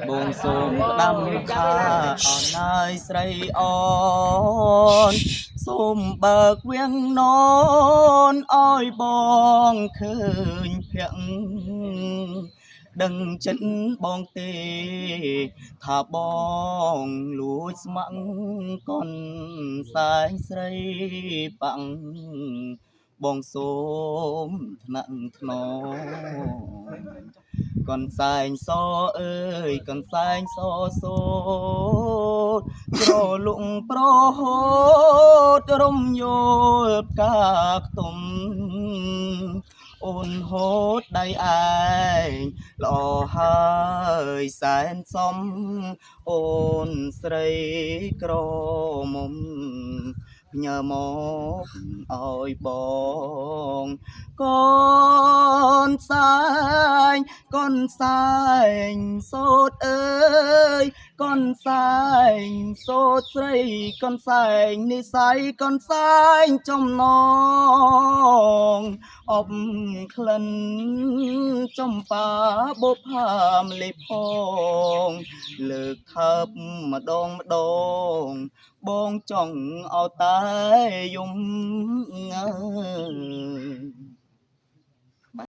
បងសូមផ្ដាំខាអណាយស្រីអូនសូមបើកវៀងននឲ្យបងឃើញភ័ក្រដឹងចិត្តបងទេថាបងលួចស្ម័គ្រកុនសែងស្រីប៉ាំងបងសូមថ្នាក់ថ្នម កនសែងសអើយកនសែងសសូតក្រលុងប្រហូតរំយល់ផ្កាខ្ទុំអូនហូតដៃឯងល្អហើយសែនសមអូនស្រីក្រមុំផ្ញើមកឲ្យបងកូនសែង កុនសែងសូត្រអើយកុនសែងសូត្រស្រីកុនសែងនិស័យកុនសែងចំណងអបក្លិនចំប៉ាបុផាមលេផងលើកថើបម្ដងម្ដងបងចង់ឲ្យតែយំអើយ។